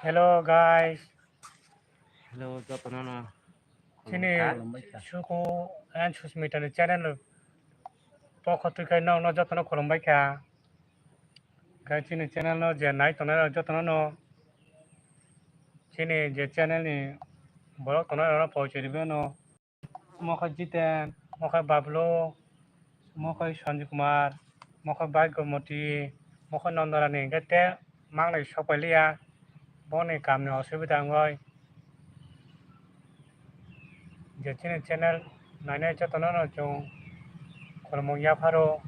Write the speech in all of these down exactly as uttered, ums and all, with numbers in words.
Hello guys. Hello, jotono no. Chini khulumkha. Suku and Susmita ni channel pokho twi khai nokno jotono khulumbai kha. Khe chini channel no je nai tongnai rok jotono no chini je channel ni borok tongnai rok no poichoi rwbano. Mokhe Jiten, mokhe Bablu, mokhe Sanjay Kumar, mokhe Bhagya Moti, mokhe Nandorani, hingke te mangnai sokpailiya, boni kamni osubida wngoi. Je chini channel nainai jotono no chwng khulumung yapharo.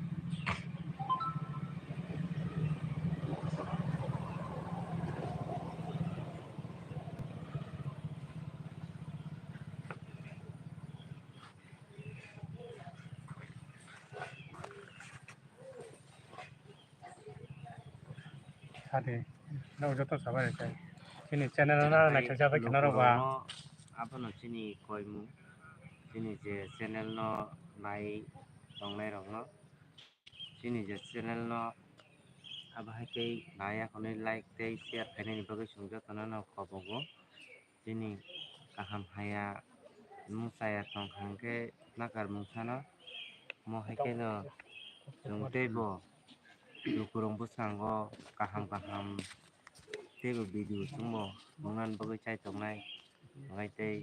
Sadi, no joto sabai kai. Chini channel no naithok jabai kheno rok ba. Abono chini koimu, chini je channel no nai tongnai rok no, chini je channel no abo hai khe nai akhonwi like tei share khainani bagwi chwng jotono no kobogo. Chini kaham haya muchaya tongkha hwnkhe nakar mungsano, mo hai kheno chwng teibo lukurok bwskango kaham kaham teibo video chwngbo nungnani bagwi chai tongnai, hwnkhai tei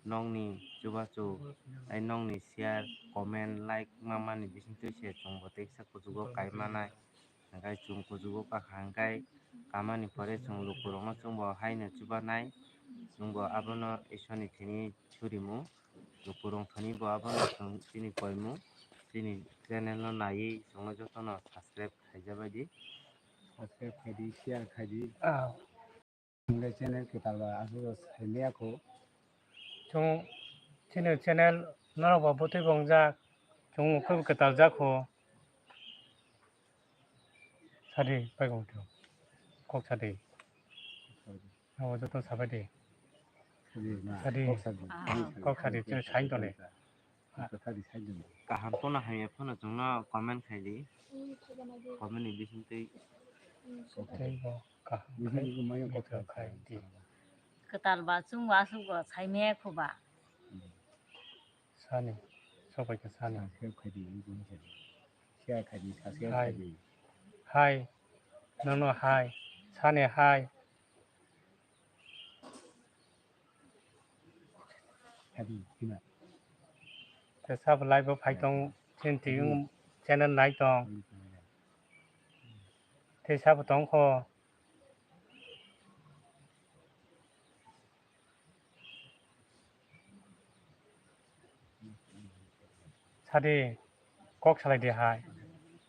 nokni chubachu tei nokni share, comment, like mamani bisingtwi se chwngbo teisa kuchugo kai manai. Hingkai chwng kuchugo kakha hingkai kamani pore chwng lukurokno chwngbo haino chubanai, chwngbo abono Iswrani thani surimu. Lukurok thani bo abono chwng chini koimu, chini channel no naiwi chwngno jotono subscribe khaijabaidi. Subscribe khaidi, share khaidi. Ah. Chwngni channel kwtal ba aswk saimaya kho. Chwng chini channel norok bo bwtwi bo wngjak, chwng khe kwtal jak kho. Sadi, pai kok sadi. Abo joto sabai di. Sadi, kok sadi. Kok sadi, chwng sain tole. Kaham phano hamya phano chwngno comment khai di. Comment ni bisingtwi. Tei bo kaham khai, mithok khai di. Kwtal ba chwng bo aswk bo saimaya kho ba. Sani, sobai kha sani. Subscribe khai di, share khai di, subscribe khai di. Hai. Nono hai. Sani hai. Te sabo live bo phai tong, chini twi channel nai tong. Te sabo tong kho. Sadi, kok salai di hai.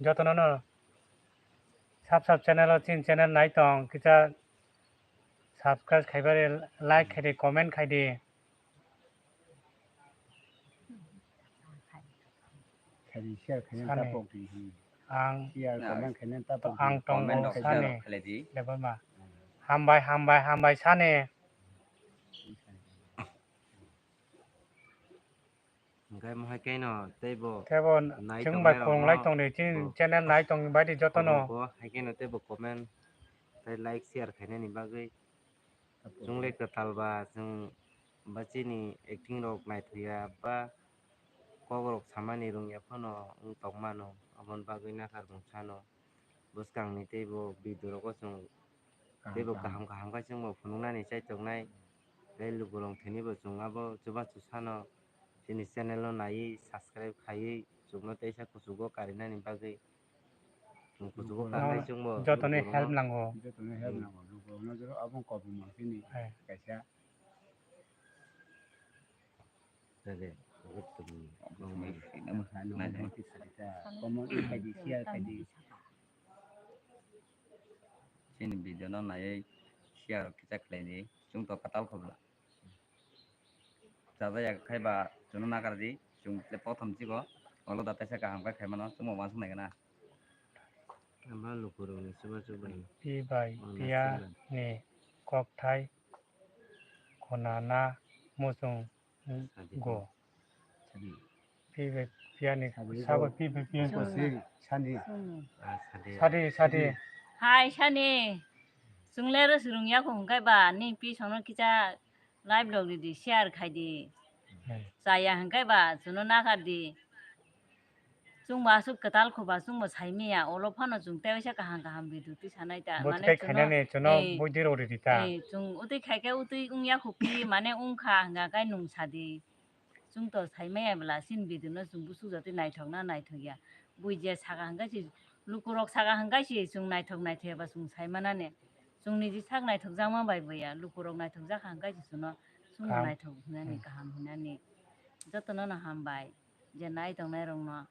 Jotono no sub sub channel o chini channel nai tong, kisa subscribe khai bai di, like khai di, comment khai di. Khai di, share khai di, sani. Tapok di. Ang, share, comment khai di, tapok di. Ang tongo sani. Lebama. Hambai, hambai, hambai sani. Hingke mohai keno teibo, teibo nai chwng bai tongnai khulum lai rokno tong di, chini bo channel nai tong bai di jotono. Bo hai keno teibo comment tei like share khainani bagwi. Chwng le kwtal ba, chwng ba chini acting rok naithoya ba kok rok samani rwngya phano wng tong mano, aboni bagwi nakarmung sano. Bwskangni teibo video rogo chwng teibo kaham kaham khe chwngbo phunuknani chai tongnai. Tei lukurok thwinibo chwng abo chubachu sano chini channel no naiwi subscribe khaiwi chwngno teisa kuchugo karinani bagwi chwng kuchugo karnai chwngbo. Jotoni help nango. Jotoni help nango. Lukurokno jero abo kopung mangpini kaisa. Chini video no naiwi share kisa khlai di, chwng to kwtal kho bwla. Chajakya khai ba chwngno nakar di, chwng le prothom chiko, olo da teisa kaham khe khai mano, chwngbo uansuk nai gana. Amo lukurokni chubachu bai. Pi bai piya ni kokthai khwnana muchung go. Pi bai piya ni sabo pi bai piya ni. Sadi, sadi. Hai sani. Chwng le rw swrwng ya kho hwnkhe ba, nini pi songno kisa live log ridi, share khai di. Hmm. Chaya hwnkhe ba, chwngno nakhar di. Chwng ba aswk kwtal kho ba, chwng bo sai manya, olo phano chwng tei waisa kaham kaham video twi sanai ta. Bo mane tei chwngno, khainani chwngno eh, buidi rw ridi ta. Eh, chwng utwi khai khe utwi wng ya kho pi, mane wng kha hwnkha khe nwng sa di. Chwng to sai maya bwla, chini video no chwng buchuk jatwi naithok na naithok ya. Bui je saka hwnkhe se, lukurok saka hwnkhe se chwng naithok naithok ya ba chwng sai manani. Chwng niji sak naithok jakma bai bo ya, lukurok naithok jak kha hwnkhe se chwngno chwngno kaham. Naithok hwnani, hmm, kaham hwnani. Jotono no hambai, je nai tongnai rokno.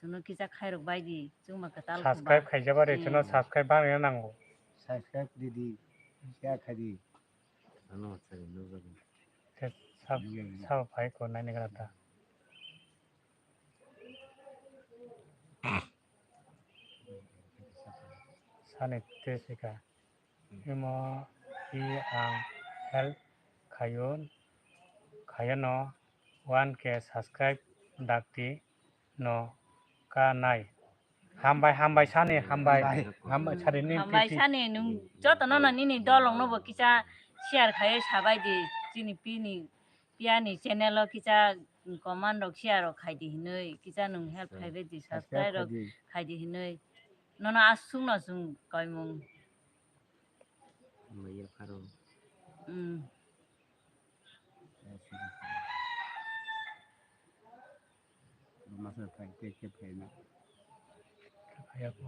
Chwngno kisa khairok bai di, chwngma kwtal kho ba. Subscribe khaijak ba de, chwngno, hmm, subscribe bangna nango. Subscribe di di, share khai di. Ano chari nukjagwi. Khe sab-, sabo phai ko naini gra ta. Sani te sika. Imo i ang help khayo, khayo no one K subscribe dakti no ka nai. Hambai, hambai sani, hambai. Hambai. Hambai sani ni. Hambai piti. Sani, nwng jotono no nini dolong no bo kisa share khai sabai di, chini pini, piani channel o kisa comment rok share rok khai di hinoi, kisa nwng help khai bai di, subscribe rok khai di hinoi. Nono aswk no chwng koimung. Hambai ya pharo. Hmm. Masa phai tei khe phaina. Phaiya kho.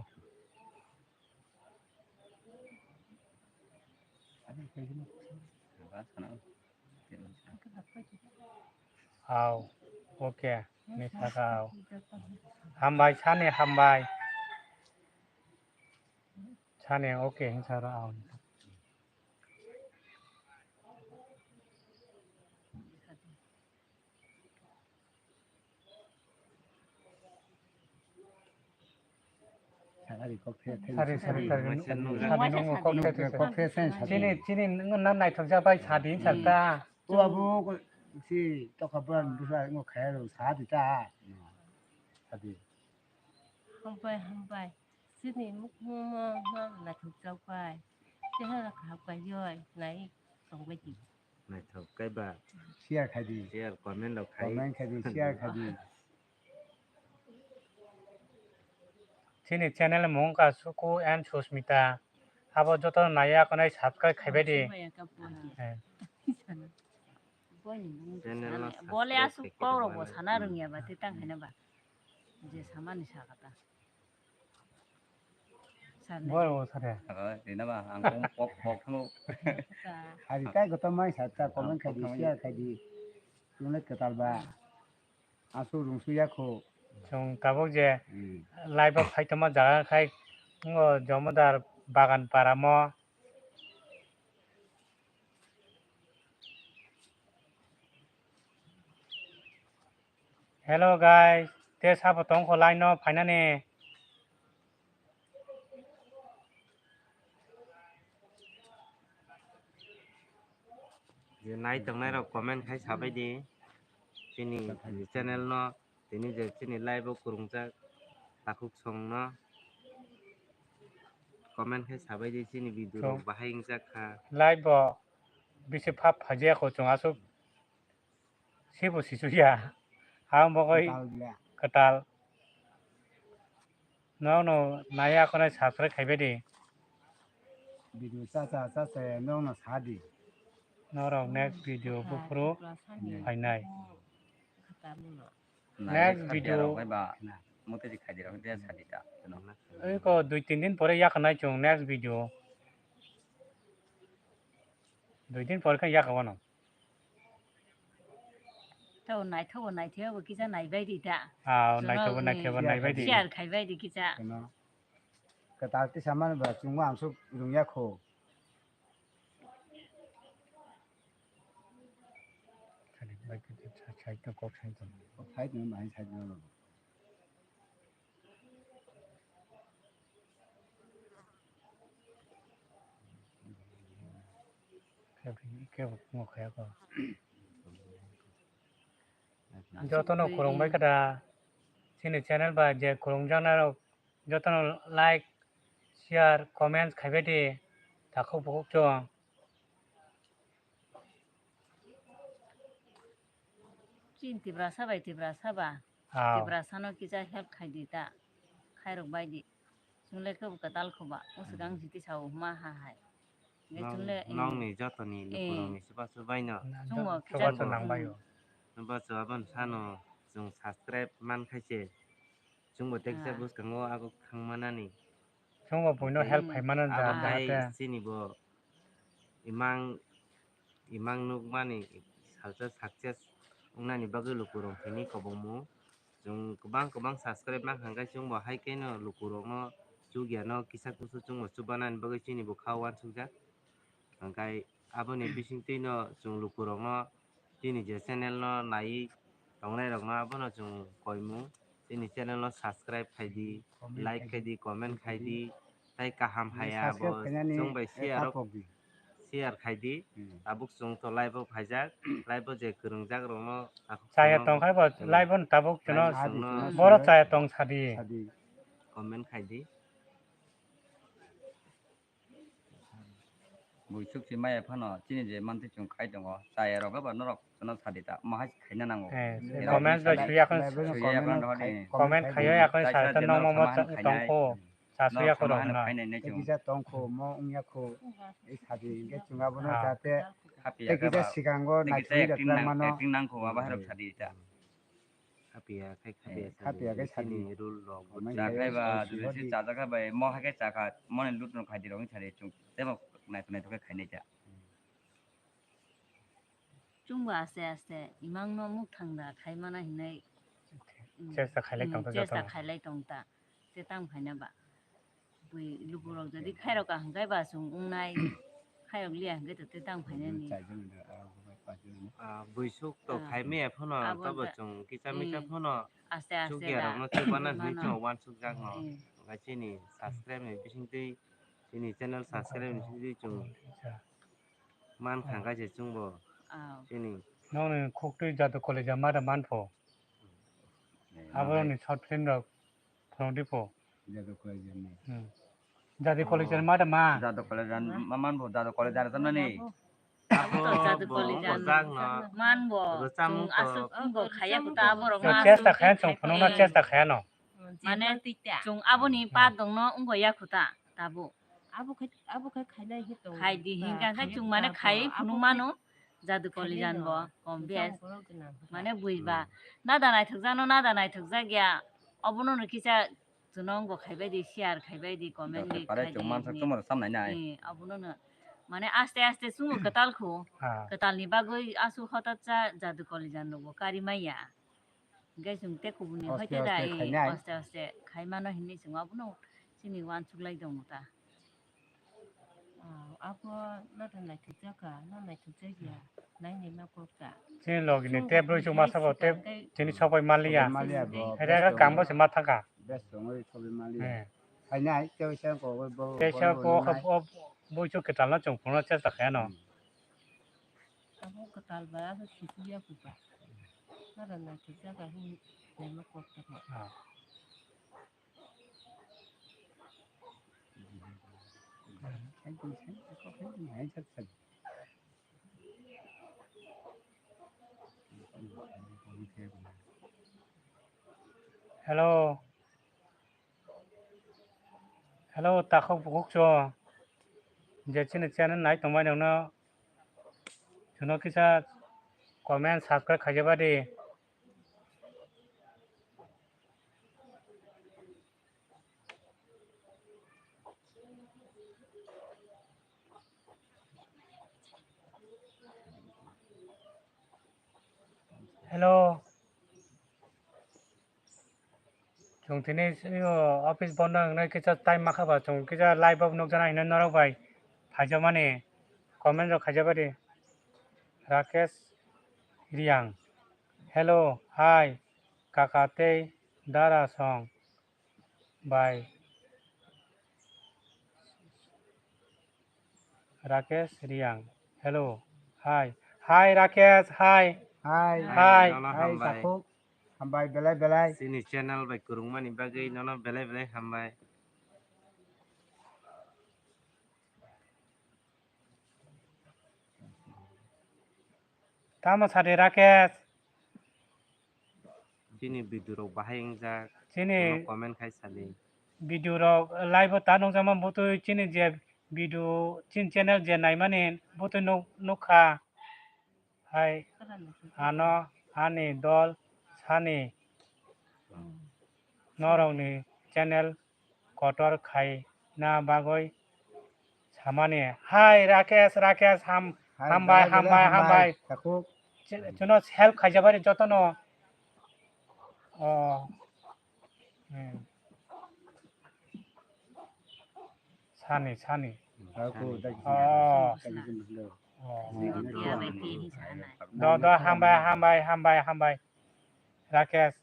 Aw, okay, ni saka aw. Hambai sani hambai. Sani okay, hing sara aw. Sari, sari, sari. Sari, nungo kok the, the. Chini, chini, nungo na naithok ja bai sadi, hmm, sarta. O abo, si, toka buran, busa, ngo khaya ro, sadi ta. Sadi. Hambai, hambai. Chini mukhumo, no, naithok jak bai. Chehara kaham kai yoi, nai, tong bai di. Naithok kaiba. Share khai di. Share, comment rok khai. Comment khai di, share khai di. Chini channel mung ka Suku and Susmita. Abo joto naiya konai subscribe khai bai di. Subscribe ya ka bo. Eh. Channel no bole subscribe asuk khai kok rok bo di. Sana rwngya ba te tang hai na ba. Je samani sakata. Boro sare. Oi, rina ba, ang kok, kok, kok thango. Hari tai koto mai sa ta comment khai di, share khai di. Chwng le kwtal ba. Aswk rwng su ya kho. Chwng tabuk je, hmm, live o phai tongma jaga khai, ngo Jomodar Bagan Paramo. Hello guys, te sabo tongkho line no phainani. Je nai tongnai rok comment khai sabai di. Chini channel no, tini je chini live o kwrwngjak takhuk song no comment khai sabai di, chini video rok bahai wngjak kha. Live o bisi phap phaijak kho chwng aswk. Sibo sisu ya. Ang bo koi kwtal ya. Kwtal. Nokno naiya khonai subscribe khai bai di. Video cha cha cha cha nokno sa di. Norok next video buphuru phainai. Next video. Muti di khai di rok dia sa di ta. Eko dui tin din pore yakhnai chwng next video. Dui din pore khe yakha wano. Tao naithogo naithogo kisa naibai di ta. Ah, naithogo naithogo naibai di. Share khaibai di kisa. Kwtal tisa mani ba chwngma amsuk rwngya kho. Side no kok side no. Kok side no bahai side no. Jotono khulumbai kha da, chini channel bai je khulumjaknai rok jotono like, share, comments khaibai di. Takhuk bukhuk cho. Chini Tiprasa bai Tiprasa ba. Ah. Tiprasa no kisa help khai di ta. Khairok bai di. Chwng le kebo kwtal kho ba. O swkang siti sao huma ha hai. Nge Nong-, chwng le, nong eh, ni joto ni eh, lukurok ni chubachu bai no. Chwng bo chubachu kisa nang bai o. Chubachu aboni sano chwng subscribe man khai se. Chwng bo teksa ah, bwskango abo thang manani. Chwng bo buino help khai mano ja, abo hai jahate. Chini bo imang, imang nukmani salsa success wngnani bagwi lukurok thwini kobongmu. Chwng kwbang kwbang subscribe mang kha, hwnkhe chwng bo hai kheno lukurokno chukya no kisa kusu chwng bo chubanani bagwi chini bo kha uansukjak. Hwnkhe aboni bisingtwi no chwng lukurokno chini je channel no naiwi tongnairokno abono chwng koimung, chini channel no subscribe khai di, like khai di, comment khai di, tei kaham haya bo chwng bai share rok, share khai di. Hmm. Tabuk chwng to live o phaijak, live o je kwrwngjak rokno takhuk chaya tongkhai bo live o tabuk chwngno chwngno boro chaya tong sadi. Comment khai di. Buisuk si maya phano chini je mantwi chwng khai tongo, chaya rok eba norok chwngno sadi ta, omo hai khaina nango. Eh, comment bai suya khon, suya khon rw di. Comment khaiya khon sa ta nokmo mo tongkho. Cha suya khoro na. Kisa tongkho mo wngya kho. Ei sadi hwnkhe chwng abono jate. Tei kisa sikango naisingwi rwkha mano. Acting nangkho abo hai rok sadi ta. Khapia khai khapia khapia khai sadi. Rule rok. Cha khai ba jodi si cha cha kha bai mo hai khe cha kha mo ni lut no khai di rok sadi chwng tebo nai nai to khai nai ta. Chwngbo aste aste imangno mukthang da khai mana hinwi, chesta khailai tong ta, chesta khailai tong ta, se tamo khaina ba. Bui lukurok jodi khairok ka hwnkhe ba chwng wngnai, khairok liya hwnkhe to tei tamo khainani. Ah, buisuk to khai maya phano, abo tabo chwng kisa misa phano aste aste chukya rokno chubana hinwi chwng uansukjak no. Hwnkhe chini subscribe ni bisingtwi, chini channel subscribe ni bisingtwi chwng Man kha khe se chwngbo. Ah. Chini. Nokni khuktwi Jadu College ma da man pho. Eh, aborokni short film rok phunuk di pho. Jadu College ni. Hmm. Jadu College ma da ma. Jadu College ma man pho, Jadu College ar tamnani. Abo to Jadu College man bo. Chwng aswk bo khaya kuta aborok ma. Chesta khaya chwng phunukna chesta khaya no. Mane chwng aboni pa dongno wngbo ya kuta tabo. Abo khai, abo khai khainai khe tongo. Khai di hinkha khe chwng mane khai phunuk mano. Jadu College bo kom bes. Mane buiba. Nada naithokjakno nada naithokjak ya. Obono no kisa chwng wngbo khaibai di, share khaibai di, comment di khai di. Chwng mansak chwng mano samnai nai. Eh, obono no. Mane aste aste chwngbo kwtal kho. Kwtalni bagwi aswk hotat cha Jadu College rokbo kari maya. Hingke chwng tei kubuni hoite da, aste aste khai mano hinwi chwng abono chini uansuk lai tongo ta. Ah, abo nata naithokjak kha, na naithokjak ya, nainai ma kok ta. Chini logi ni tei broi chuk masa bo tei chini sobai maliya. Sobai maliya bo. Ere ere kambo se ma thangkha. Best tongwi sobai maliya. Hai nai tei se ko bo. Tei se ko bo chuk kwtal no chwng phunukna chesta khaino. Abo kwtal ba, abo sisi ya kuba. Nara naithok jaga hin naima kok tamo. Ah. Hello. Hello, takhuk bukhuk cho. Je chini channel nai tongmani no, chwngno kisa comment, subscribe khaijaba di. Hello. Chwng tini, o, office bondo wngnai kisa time ma kha ba, chwng kisa live o nukjana hinwi norok bai phaijakmani comment rok khaijak bai di. Rakesh Riang. Hello, hi, kaka tei dara song bai. Rakesh Riang. Hello. Hi. Hi, Rakesh. Hi. Hi. Hi. Hi, Takhuk. Hambai, belai, belai. Chini channel bai kwrwngmani bagwi nono belai, belai hambai. Tamo sadi Rakesh? Chini video rok bahai wngjak. Chini Bono comment khai sadi. Video rok live o ta nukjakma butwi chini je video chini channel je naimani butwi nuk-, nukha. Hai ano ani dol sani norokni channel kotor khaina bagwi samani. Hai Rakesh, Rakesh, ham-, Hai, hambai, Rakesh, hambai, hambai, hambai. Takhuk. Chu-, chuno help khaijabari jotono. Oh. Hmm. Sani, sani. Ako, Sani. Dagi Oh. Dagi sini. Oh. Sini. Do, do, hambai, hambai, hambai, hambai. Rakesh,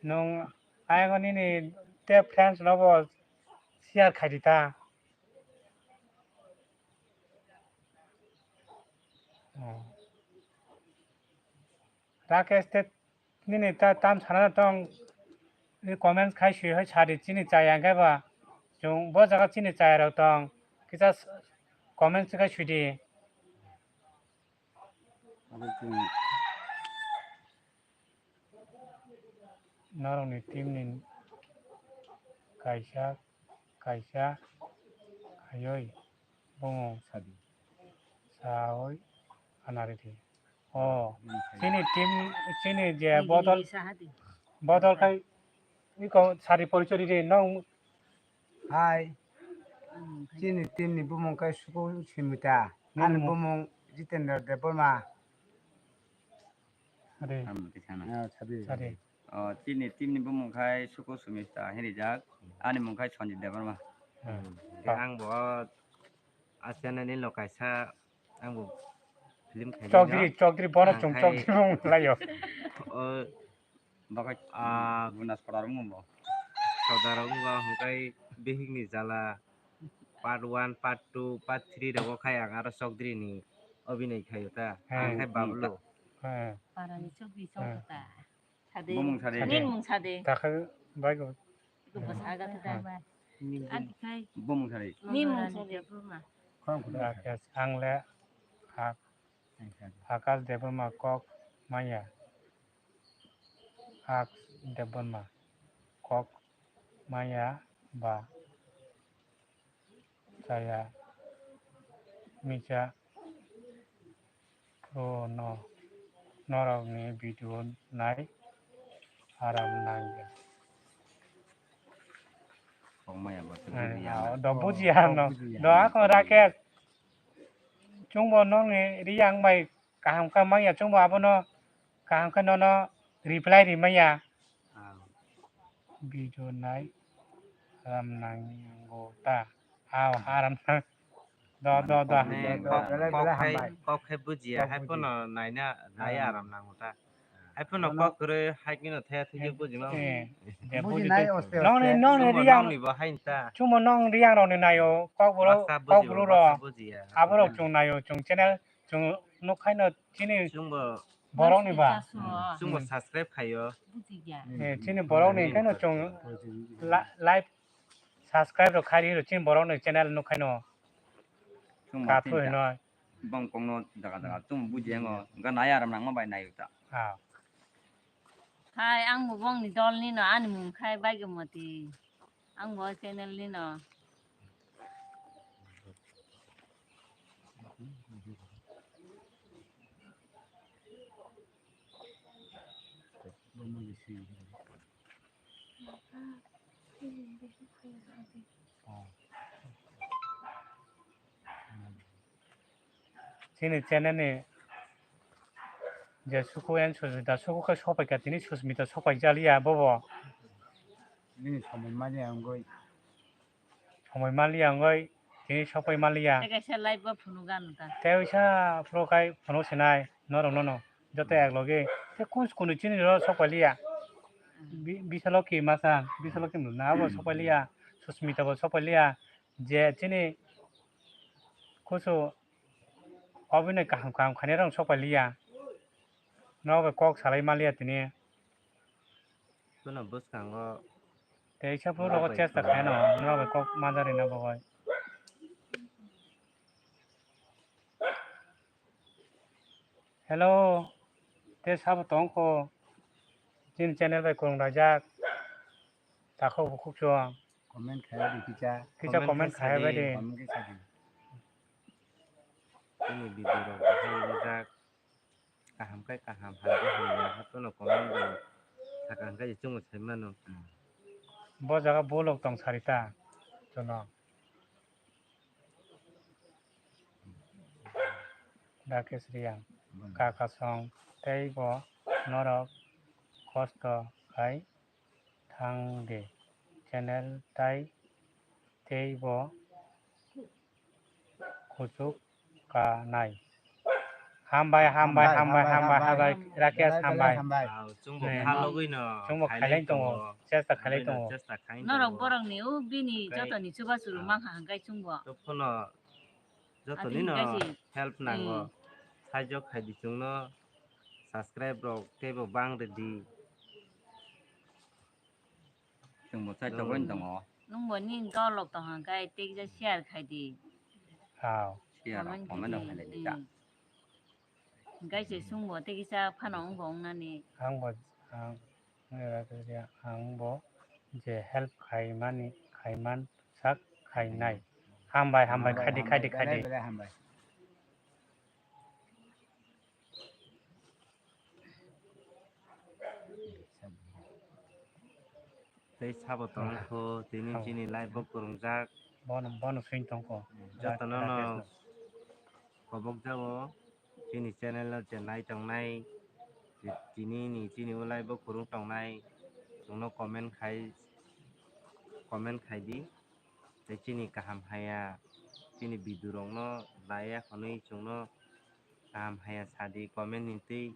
nung ayang nini te friends nobo share khai di ta. Oh. Rakesh te nini ta tam sana tong, i comments khai sui hai sadi chini chaya hwnkhe ba chwng bo jaga chini chaya rok tong kisa s-, comments khai sui di. Abo chwng Norokni team ni kaisa kaisa khaiwi bumung Sadi. Sawi anaridi. Oh, hmm, chini team, chini je bodol, bodol khai iko sari porichori de nong. Hai. Hmm, chini team ni bumung khai Suku Simita. Ani bumung Jitendra Debbarma. Ade. Ang tei sana. Ah, sadi. Sadi. Oh, chini team ni bumung khai Suku Sumista hinrijak. Ani mung khai Sanjit Debbarma. Hmm. Khe ang bo a channel ni lo kaisa ang bo film khai Chokdiri, no. Chokdiri, bono ang chung khai Chokdiri mung layo. Oh, bakai ah, Bunas Padar mung bo. Padar mung bo hwnkhe Bihik ni Jala part one, part two, part three rogo khai ang aro Chokdiri ni obinoi khaio ta. He. Ang khai Bablu. He. Parani Chokdiri He. Chokdiri ta. Sade. Bumung sade. Nin mung sade. Takha bai go. Iko bwsa aga ta. He. Adi khai. Bumung sade. Nin mung sade. Khorang kuda. Rakesh ang le ha-, Akash Debbarma kok maya. Akash Debbarma kok maya ba chaya misa phuru no norokni video nai aram nangya. Kok maya ba Eh, video ah, no. Do bujiya no. Do bujiya. Do ako Rakesh. Chwngbo nokni riyang bai kaham khe manya, chwngbo abono kaham khe nono reply ri manya. Ah. Video nai aram nango ta. Aw, aram nang. Do, do, do. Mane kok, kok hai, kok hai bujiya, hai pono naina, nai aram nango ta. Hai phano kok kwrwi hai kheno thaya thwiwi bujima. Eh, je bujinai buji aste nongni, aste. Nongni chwngbo riyang, nongni bo hai ta. Chwngbo nong riyang rokni naio, kok boro, baksa kok bujibo, boro baksa rok. Bujiya. Aborok chwng naio, chwng channel, chwng nukhaino chini chwngbo borokni ba. Chwngbo subscribe khaio. Eh, chini borokni khaino chwng la-, live subscribe rok khairi rok chini borokni channel nukhaino. Chwngbo kathoi tinta. Hinoi. Bong kongno jaga jaga chwng bujiya ngo, hwnkhe nai aram nangma bai nai ta. Ah. Hai, ang bo bongni dol nino, ani mung khai Baigamoti. Ang bo channel nino. Chini channel ni je Suku and Susmita, Suku khe sopai kha, tini Susmita sopai jaliya bobo. Nini somoi manya wngwi. Somoi maliya wngwi tini sopai maliya. Tei kaisa live bo phunuk gano ta. Tei wisa phuru khai phunuk sinai norok nono joto ek logi. Tei kuns kunu chini ro sopai liya. Bi-, Bisaloki masa, Bisaloki nuna abo sopai liya. Susmita bo sopai liya. Je chini kusu obini kaham kaham khainai rok sopai liya. Nogo bai kok salai maliya tini. Bono bwskango teisa phuru rogo bai chesta khaino, norok bai kok manjari na bagwi. Hello, tei sabo tongkho chini channel bai kwrwng raijak. Takhuk bukhuk chwng. Comment khai di kisa. Kisa comment khai bai di. Comment kisa di. Chini video rok bahai rijak. Kaham khe kaham, hamkhe hamya, haphano comment bai sakang khe chwngbo sai mano. Bo jaga bolok tong sarita. Chwng. Rakesh Reang, hmm. Kakasong tei bo norok kosto khai thang di channel tai tei bo kuchuk kanai. Hambai, hambai, hambai, hambai, hambai, hambai, Rakesh, hambai. Chwngbo khailai tongo, chesta khailai tongo. Norok borokni o bini jotoni chubachu rwmang kha hwnkhe chwngbo. Joto nino help nango. Saijok khaidi chwngno subscribe rok teibo bang rwdi. Chwngbo chai togwi tongo. Nwngbo nini dolok tong hwnkhe tei kisa share khaidi. Hao. Share rok comment rok khaidi. Hwnkhe se chwngbo tei kisa phano wngbo wngnani. Angbo ang Ang bo je help khaimani, khaiman sak khainai. Hambai, hambai, khaidi, khaidi, khaidi. Belai, belai hambai. Tei sabo tongkho, tini chini live bo kwrwngjak. Bono, bono swing tongkho. Jotono no kobok jago. Chini channel o je nai tongnai, tini ni chini ulai bo kwrwng tongnai, chwngno comment khai, comment khai di. Tei chini kaham haya, chini video rokno naiya hwnwi chwngno kaham haya sa di comment ni twi,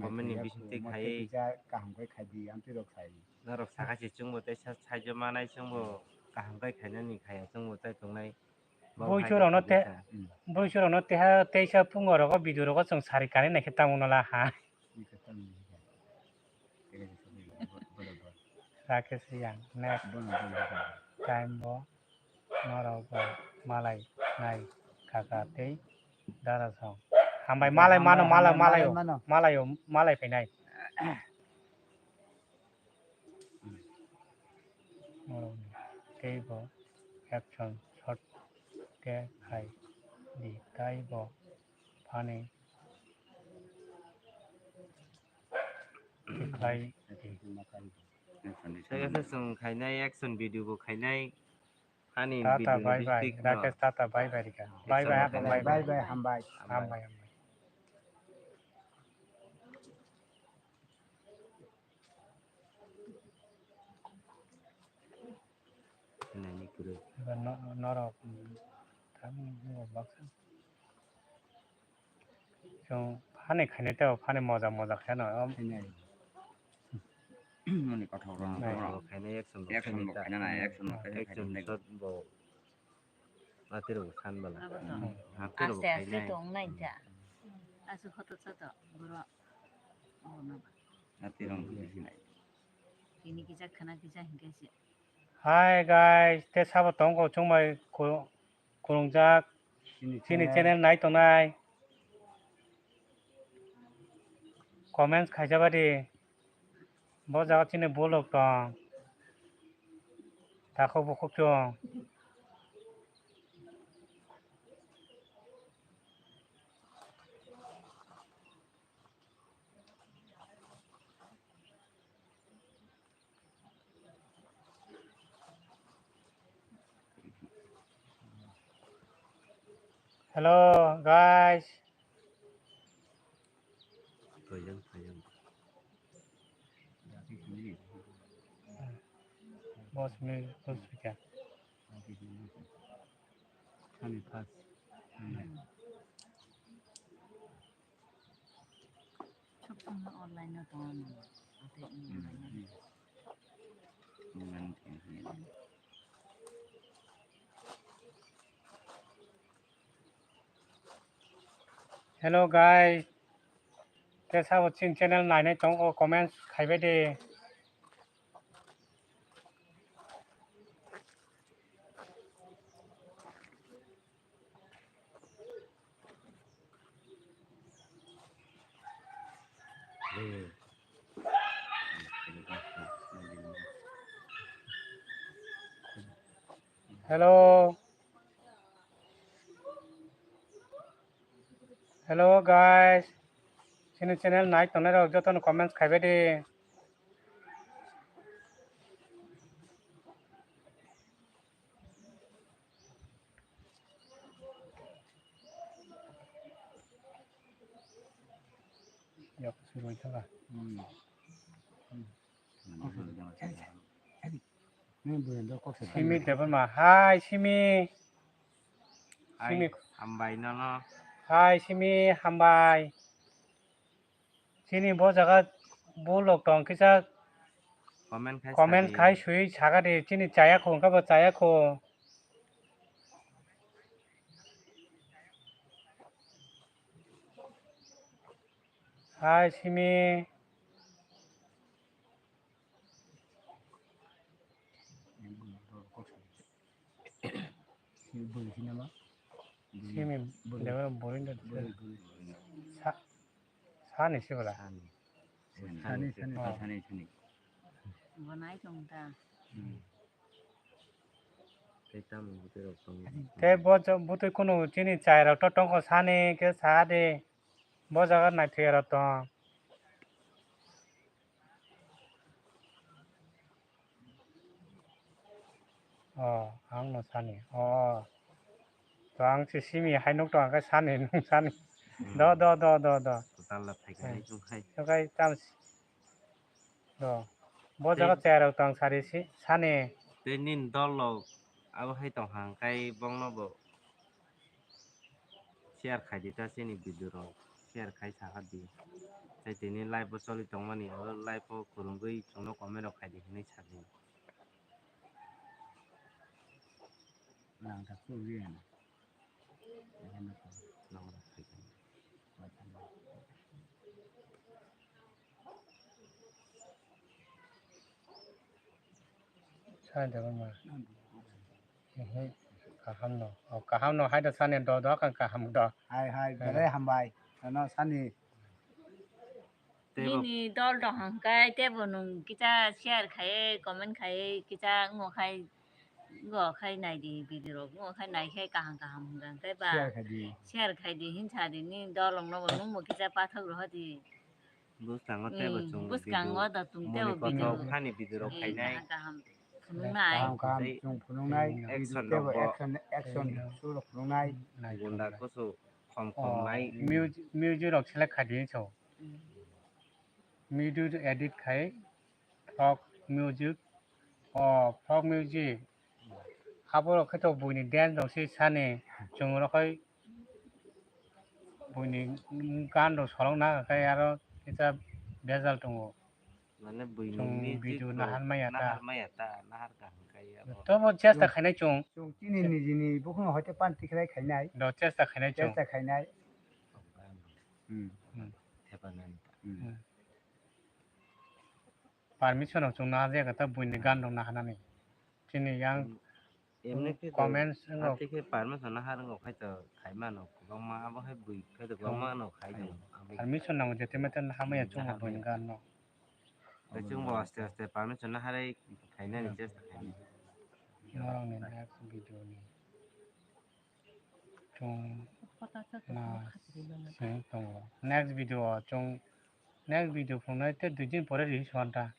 comment ni bising twi khai. Kaham khai khai di, amtwi rok sai. Norok saka se chwngbo tei sa-, saijo manai chwngbo kaham khai khainani khaya chwngbo tai tongnai. Bui churokno te, bui churokno teha teisa pungo rogo video rogo chwng sari kanwi naikhe tamo no la ha. Rakesh Reang, next time bo norok bo malai nai kaka tei dara song. Hambai malai mano, malai, malai, malai, malai phainai. Tei bo action shot khe khai di, tei bo phani khlai di. Tei khe chwng khainai action video bo khainai. Ani tata video bye bye, bisik no. Rakesh tata bye bye rika. Bye bye, hambai. Bye bye, hambai. Hambai, hambai. Nani kuru. Eba no, norok, mm, tam, baksa. Chwng phani khainai tei phani moja moja khe no. Khainai. Moni kothok rok. Nai. Khainai action bo khainai ta. Action bo khainai, action bo khainai. Action shot bo. Atiro bo khan bala. Abo to. Hmm. Atiro bo aste aste khainai. Tong nai ta. Asu photo soto boro. Oh, no. Atiro bo khainai. Tini kisa khana kisa hingke se. Hi guys, te sabo tongo chungbai ko-, Kwrwngjak chini chini channel nai tongnai comments khaijaba di. Bo jaga chini bolok tong. Takhuk bukhuk chwng. Hello, guys. Boss, me, boss, we can. Kami pas. Sab samno online no tongo. Ate online no. Hello guys. Te sabo chini channel nainai tongo, comments khaibai de. Hello. Hello guys. Chini channel nai tongnai rok jotono comments khaibai di. Yok, suruh itu lah. Hmm. Hmm. Simi Debbarma, hai Simi. Hai, Simi. Hambai nono. Hai Simi, hambai. Chini bo jaga bulok tong kisa comment khai, comment khai sui saga di, chini chaya kho, wngkha bo chaya kho. Hai Simi. Simi, bwrwi. Simi, bwrwi. Debra bwrwi no. Bwrwi, bwrwi. Sa-, sani se bwla. Sani. Sani, sani, oh. Sani, sani. Bo nai tong ta. Hmm. Tei tamo bwtwi rok tongo. Tei bo jo-, bwtwi kunu chini chai rok to tongkho sani khe sa de. Bo jaga naithok ya rok tong. Oh, ang no sani. Oh. To ang se Simi hai nuk tong, ang khe sani, nung sani. Hmm. Do, do, do, do, do. Total la thai hmm. Kai chung hai. To kai tam s-, do. Bo jaga chai rok tong sari si, sani. Tei nini dol rok abo hai tong hang kai bongno bo. Share khai di ta chini video rok, share khai saha di. Tei tini live o choli tongmani, o live o kwrwngwi chwngno comment rok khai di hinwi sa di. Nang ta kwrwi ano. Nang ta khai di. Sani Debbarma. Mhm. Kaham no. Oh, kaham no hai da sani do do kan kaham do. Hai, hai, eh. Belai hambai. Ano sani. Tebo. Nini dol do hangkai, tebo nung kisa share khai, comment khai, kisa ngo khai, ngo khai nai di video rok, ngo khai nai khai kaham kaham hwnka hwnkhe ba. Share khai di. Share khai di, hinsa di, nini dol rok no bo nung bo kisa pathak roho di. Bwskango teibo hmm, chwng bwskango video da chwng moni teibo kothok video. Hani video rok eh, khainai. Kaham kaham phunuknai. Kaham kaham tei chwng phunuknai. Action video teibo rok bo. Action, action hmm. Show rok phunuknai. Gunda kusu khom khom oh, nai. Music, music rok select khai di chwng. Hmm. Music edit khai, folk music, oh, folk music. Abo rok khe to buini dance rok se sani chwng rok khai. Buini gan rok solok na khe aro kisa bejal tongo. Mane buini chwng music video to nahar maya ta. Nahar maya ta, nahar kaham kaiya bo. Tobo chesta khainai chwng. Chwng chini nijini bukhung hoite pan tikhlai khainai. Do chesta khainai chwng. Chesta khainai. Hmm. Hmm. Thepa nani ta. Hmm. Hmm. Permission rok chwng naharjak ta buini gan rok naharnani. Chini yang emni khe comments wngkha. Hati khe permission nahar wngkha khai to khai mano kwbangma abo hai bui khai to kwbangma no khai to. Permission nango jete mete hamya chwng buini gan no. Tei chwng bo aste aste permission naharwi khainani chesta khainai. Norokni next video ni. Chwng na seng tongo. Next video o chwng, next video phunuknai tei dui din pore release hwnkha.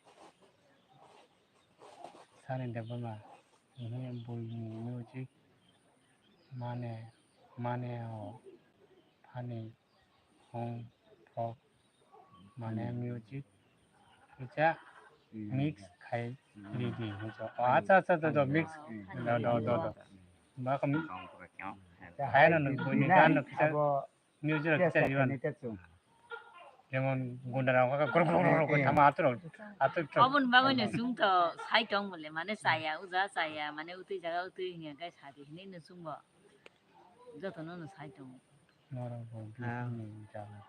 Sani Debbarma, mhm, buini music mane, mane o phani hong phok. Mane music kisa mix khai ridi hinwi sa. Oh, acha, acha, acha, acha, mix. Do, do, do, do. Ba kami. Kaya na nung buini gan no kisa music rok kisa riban. Jemon gunda rok ka gor gor gor gor thama atur atur. Obon bagwi no chwng to sai tong mole mane chaya uja chaya mane utwi jaga utwi hinya kai sadi hinwi no chwng bo. Joto no no sai tong. Norok bo bihik ni jaga.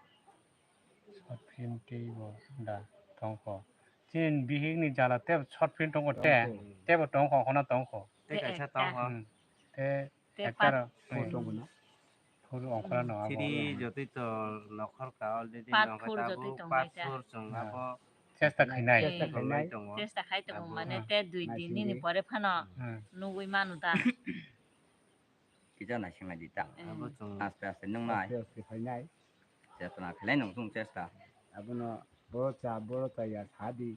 Short film tei bo da tongkho. Chini bihik ni jala tei short film tongkho te, tongkho. Tei bo tongkho, okhorno tongkho. Tei kaisa tongkho. Hmm. Tei tei actor part four hmm. Tongkho na? Four okhorno abo. Siri jotoi to nokhor ka already part four jotoi tongkha ta. Part four chwng abo. Chesta khainai. Chesta khainai. Tongo. Chesta khai tongo. Abo mane te dui din nini pore phano nugwi manu ta. Kisa naising nai di ta. Abo chwng aste aste nung nai. Aste aste khainai. Chesta na khainai nung chwng chesta. Abono bo cha, bo cha ya sa di.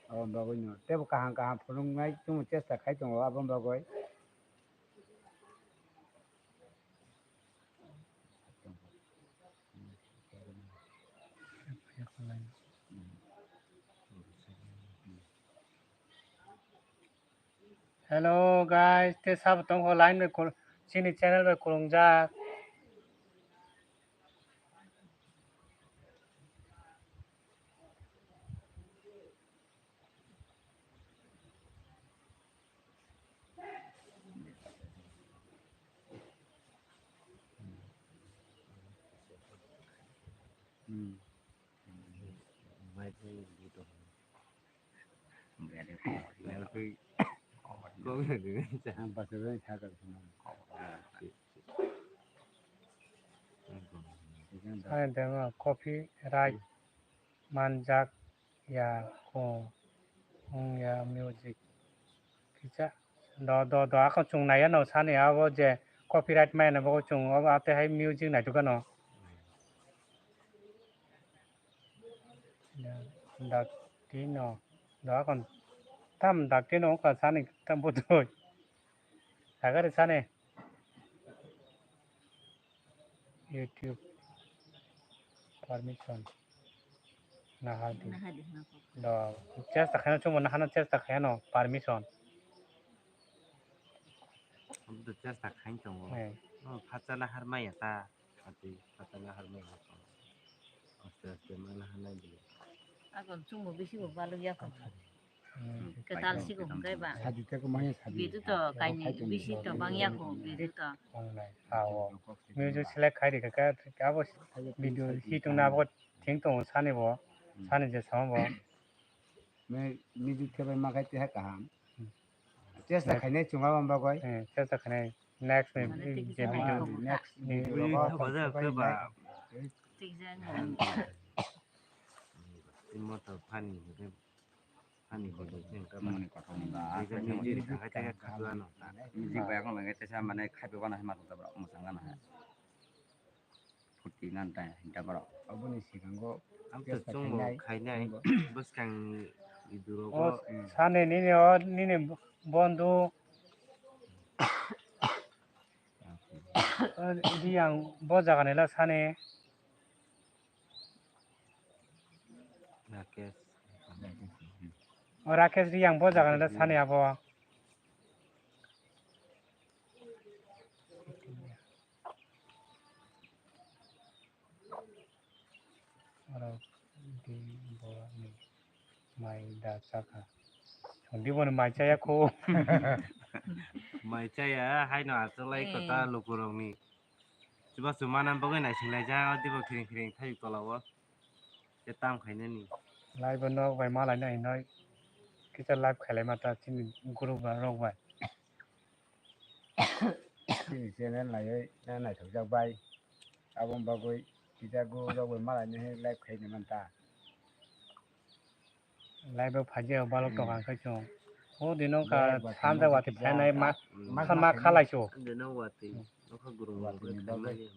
Abo bagwi no. Tebo kaham kaham phunuk nai chwng chesta khai tongo abo bagwi. Hello guys, te sabo tongkho line bai kul-, chini channel bai kulungjak. Ani demo copyright manjak ya ko wng ya music kisa do do do ako chwng nai ano sani abo je copyright maya na bo chwng abo ate hai music nai dukano. Dakti no. Doakon tam dakti no ka sani tam butoi. Sagari sani. YouTube permission. Nahadi. Nahadi, nahadi. Do chesta khaino chumo nahano chesta khaino permission. Abo to chesta khain tongo. Eh. No phacha nahar maya ta. Ati phacha nahar maya ta. Aste aste ma naharnai di. Agon chumo bisi bo baluk yakho. Hmm. Ketal si ko hwnkhe ba. Sadi te ko maya sadi. Bidu to kaini bisi to bang yakho bidu to. Tongnai. Awo. Music select khai ri kha abo video hi tongna abo thing tongo sani bo. Hmm. Sani je sama bo. Me music khe bai ma khai te ha kaham. Hmm. Chesta khainai chwng abo bagwi. Eh, chesta khainai. Next ni je video. Next ni video. Ui, video thapa jak khe ba. Tik jak. Imo to funny, funny video se wngkha ba. Mani kothok ni ba. Video ni jiri thangkai thangkai khakla no. Music bai akon bai khe tesa mane khaipe wana hai ma tongsa bro, mwsang gana hai. Phuti ngan ta hinta borok. Aboni sikango ang to chesta chungo khainai, khainai, bwskang ni iduro o go. Sani nini o nini bondhu. Di ang bo jaga nila sani. Rakesh. O Rakesh di ang bo jaga nila sani abo. Oro di bo ni mai da chakha. Di bo ni mai chaya kho. Mai chaya, haino achuk lai kota lukurokni. Chubachu mana bagwi naising laijak, o dibo khiring khiring thayuk tola o. Tei tam khainani. Live o nok bai ma laina hinoi. Kisa live khailai ma ta chini group ba rok bai. Chini channel naiwi na naithokjak bai. Aboni bagwi kisa group rok bai ma laina hinwi live khaini man ta. Live o phaidi o balok tong kha khe chwng. O dino ka sanja watwi phainai ma khalai chu. Dino watwi nokha gurung gurung khaimani.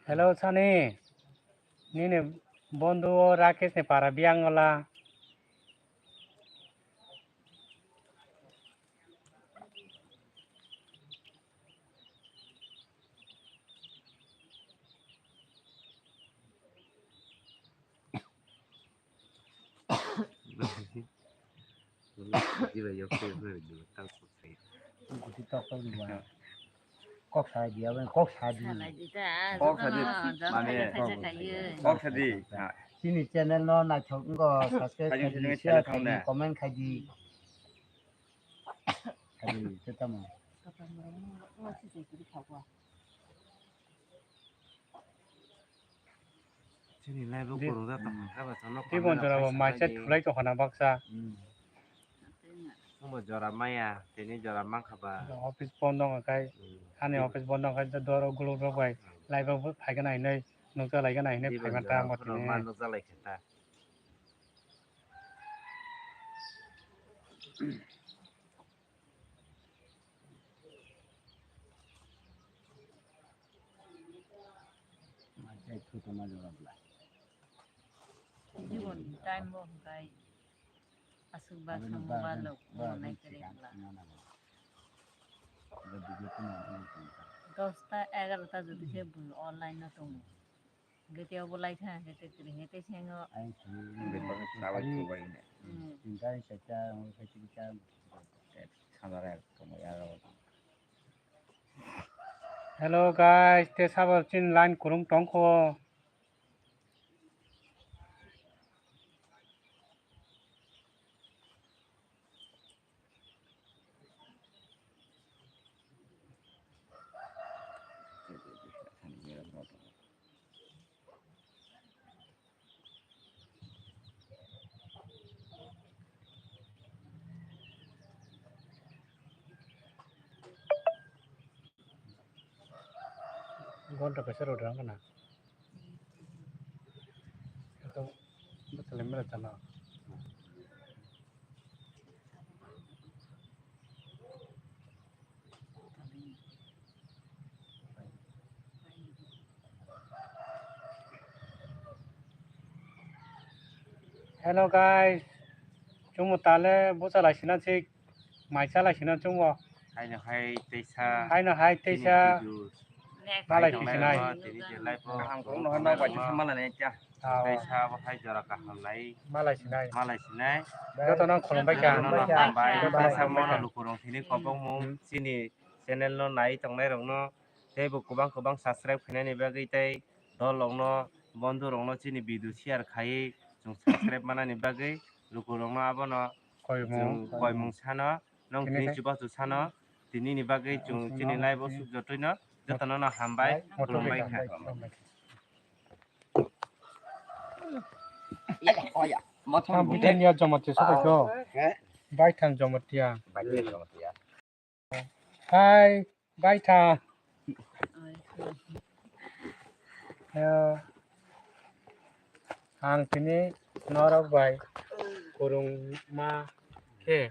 Hello Sani, nini bondhu o Rakesh ni para biyang wala. Guti tok tok ni ba. Kok sa di, abo kok sa di. Salai di ta, kok sa di, jotono, jotono mane, khaisa khayo. Kok sa di. Chini channel no naithok wngkha, subscribe khai di, share khai di, comment khai di. Khai di, tamo. Chini live o kwrwngjak tongkha, khe ba chwngno comment rok khai di. Tei bo jora bo mai chat khwlai tongkha na baksa. Hmm. Omo jora maya, tini jora mankha ba. Office bondo wngkha khai, hmm, ani office bondo wngkha, doro guluk rok bai, hmm, live o phaikha nai hinwi, nukjak laikha nai hinwi, diban phaiman ta jora omo phano tini ma nukjak laikha ta. Jibon time bo hwnkhe aswk baksa mobile rok naikhe bwla. Dosta egarota jodi se bwrwi online no tongo. Hwnkhe tei obo lai kha, hwnkhe tei kwrwi hwnkhe tei sengo. Bebak salai chubai ne. Hmm. Tinta ni chaita, omo khe tinta, samara tongo ya. Hello guys, tei sabo chini line kwrwng tongkho. Gonta kaisa rw rang kana. Ito bwswlwi mera chana. Hello guys, chwngno tale bwsa lai sina se, mai cha lai sina chwngno. Haino hai teisa. Haino hai teisa. Malai sinai. Tini je live o kaham kok no hano bai teisa malai nai cha. Teisa bo hai jora kaham nai. Malai sinai. Malai sinai. Joto no khulumbai kha. Joto no hambai. Teisa mono lukurok tini kobong mung chini channel no nai tongnai rok no tei bo kwbang kwbang subscribe khainani bagwi tei dol rok no bondhu rok no chini video share khaiwi chwng subscribe manani bagwi lukurok no abono koimung sano nwng tini chubachu sano tini ni bagwi chwng chini live o suk jotoi no joto no no hambai khulumbai kha. Ang bwtanya Jamatia se paikho. Baithang Jamatia. Hai, baitha. Eh, ang tini norok bai kwrwngma khe